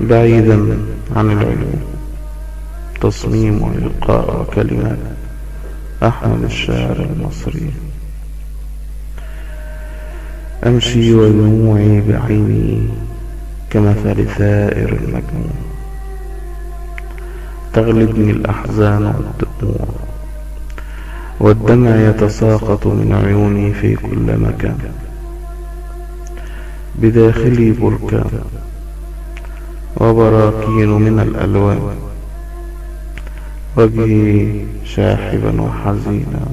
بعيدا عن العلوم، تصميم وإلقاء وكلمات أحمد الشاعر المصري. أمشي ودموعي بعيني كمثل ثائر مجنون، تغلبني الأحزان والدموع، والدمع يتساقط من عيوني في كل مكان، بداخلي بركان وبراكين من الألوان، وجهي شاحبا وحزينا،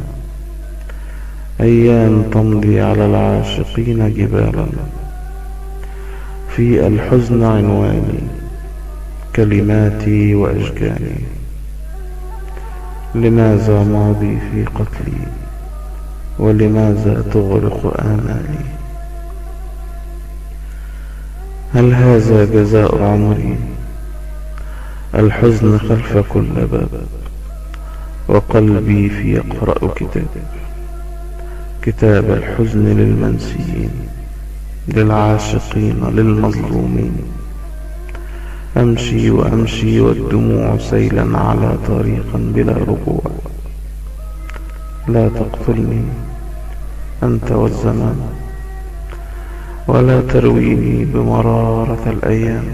أيام تمضي على العاشقين جبالا، في الحزن عنواني كلماتي وأشجاني، لماذا ماضي في قتلي ولماذا تغرق آمالي؟ هل هذا جزاء عمري؟ الحزن خلف كل باب، وقلبي في يقرأ كتاب الحزن للمنسيين، للعاشقين، للمظلومين. أمشي وأمشي والدموع سيلا على طريق بلا رجوع، لا تقتلني أنت والزمان، ولا ترويني بمرارة الأيام،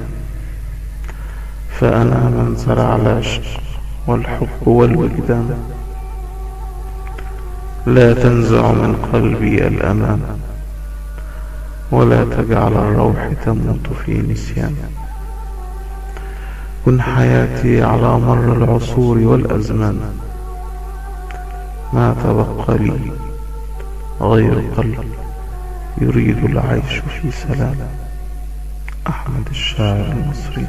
فأنا من زرع العشق والحب والوجدان، لا تنزع من قلبي الأمان، ولا تجعل الروح تموت في نسيان. كن حياتي على مر العصور والأزمان، ما تبقى لي غير قلب يريد العيش في سلام. أحمد الشاعر المصري.